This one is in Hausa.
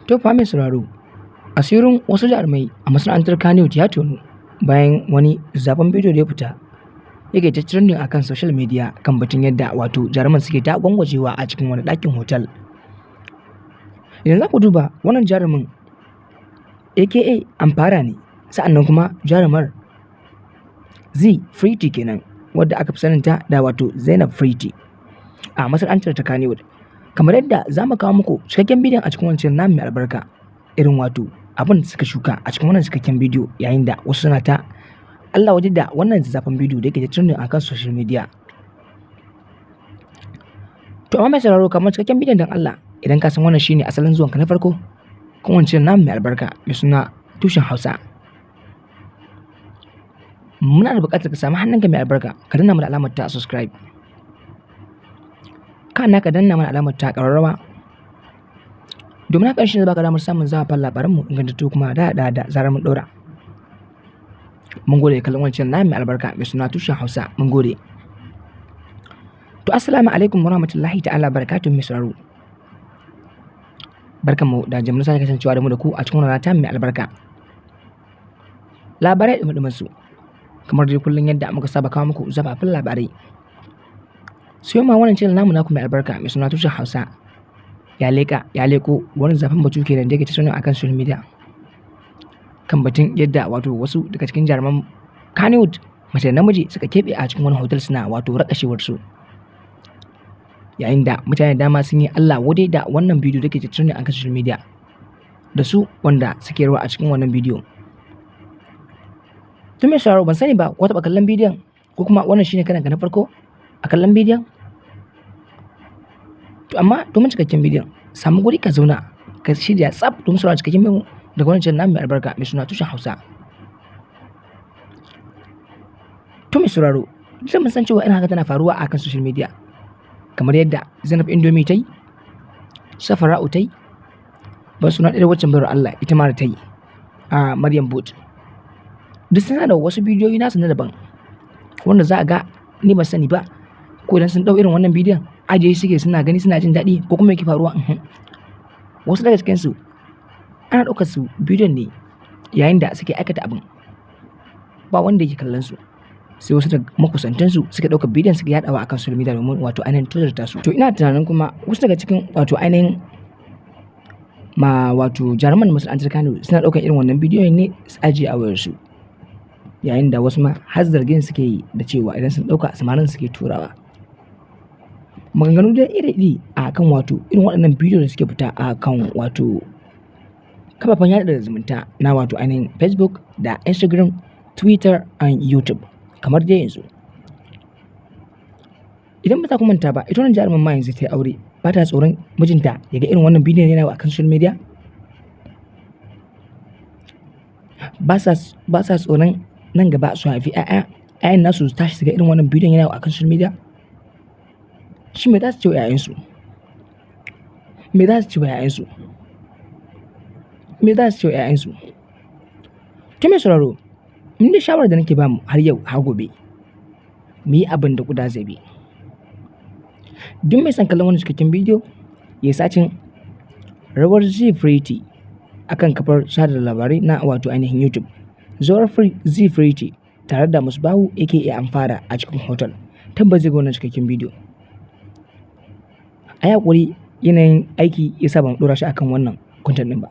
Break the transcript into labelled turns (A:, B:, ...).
A: To fa mai sauraro, asirin wasu jarumai a masana'antar Kannywood ya tonu bayan wani zaben bidiyo da ya fita yake ta trending akan social media kan batun yadda wato jaruman suke ta gwangwajewa a cikin wani ɗakin hotel. Idan za ku duba wannan jarumin aka Amfara ne, sa'annan kuma jarumar Z Pretty kenan, wadda aka fi saninta da wato Zainab Pretty a masana'antar ta Kannywood. Kamar yadda za mu kawo muku cikakken bidiyon a cikin wancan namu mai albarka, irin wato abin da suka shuka a cikin wannan cikakken bidiyo, yayin da wasu suna ta Allah waje da wannan zafin bidiyo da yake ta trending akan social media. To amma mai sauraro, kamar cikakken bidiyon, dan Allah idan ka san wannan shine asalin zuwanka na farko kan wancan namu mai albarka mai suna Tushen Hausa, muna da buƙatar ka samu hannunka mai albarka ka danna mana alamar ta subscribe, kana ka danna mana alamar ta ƙararrawa, domin haka shi ne baka damar samun zafafan labaranmu ingantattu kuma da da da zarar mun ɗora. Mun gode kallon wancan namu mai albarka mai suna Tushen Hausa, mun gode. To assalamu alaikum warahmatullahi ta'ala barakatuhu. Mai sauraro, barkanmu da jimirin sake kasancewa da mu da ku a cikin wannan rana mai albarka. Labarai ɗumi su kamar dai kullum yadda muka saba kawo muku zafafan labarai. Sai ma wannan channel namu naku mai albarka mai suna Tushen Hausa ya leƙa ya leƙo wani zafin batu kenan da yake ta trending akan social media kan batun yadda wato wasu daga cikin jaruman Kannywood, mace da namiji, suka keɓe a cikin wani hotel suna wato raƙashewar su, yayin da mutane da dama sun yi Allah wadai da wannan bidiyo da ke trending akan social media da su wanda suke rawa a cikin wannan bidiyo. Tun mai sauraro, ban sani ba ko taɓa kallon bidiyon ko kuma wannan shine karonka na farko a kallon bidiyon. To amma domin cikakken bidiyon, samu guri ka zauna, ka shirya tsaf domin sauraron cikakken bidiyon daga wannan channel namu mai albarka mai suna Tushen Hausa. To mai sauraro, duk mun san cewa irin haka tana faruwa a kan social media, kamar yadda Zainab Indomie ta yi, Safara'u ta yi, ban suna ɗaya waccan bayar Allah ita ma da ta yi a Maryam Boot. Duk suna da wasu bidiyoyi nasu na daban wanda za a ga, ni ban sani ba ko idan sun ɗau irin wannan bidiyon ajiye suke suna gani suna jin daɗi ko kuma yake faruwa. Wasu daga cikinsu ana ɗaukar su bidiyon ne yayin da suke aikata abin, ba wanda yake kallon su, sai wasu daga makusantansu suke ɗaukar bidiyon suke yaɗawa akan social media domin wato ainihin tozarta su. To ina tunanin kuma wasu daga cikin wato ainihin ma wato jaruman masana'antar Kano suna ɗaukar irin wannan bidiyon ne su ajiye a wayarsu, yayin da wasu ma har zargin suke yi da cewa idan sun ɗauka samarin suke turawa. Maganganu dai iri-iri a kan wato irin waɗannan bidiyo da suke fita a kan wato kafafen yaɗa zumunta na wato ainihin Facebook da Instagram, Twitter and YouTube kamar dai yanzu. Idan ba za ku manta ba, ita wannan jarumin ma yanzu ta yi aure, ba ta tsoron mijinta ya ga irin wannan bidiyon yana a kan social media? Ba sa tsoron nan gaba su haifi 'ya'ya, 'ya'yan nasu su tashi su ga irin wannan bidiyon yana a kan social media? Shi me za su ce wa 'ya'yansu? Me za su ce wa 'ya'yansu? Me za su ce wa 'ya'yansu? To mai sauraro, ni dai shawarar da nake bamu har yau har gobe, mu yi abin da ƙuda zai bi. Duk mai son kallon wannan cikakken bidiyo, ya searching rawar Z Pretty akan kafar sada labarai na wato ainihin YouTube. Zawar Z Pretty tare da Musbahu aka Amfara a cikin hotel. Tabbas zai ga wannan cikakken bidiyo. A yi haƙuri, yanayin aiki ya sa ba mu ɗora shi akan wannan content ɗin ba.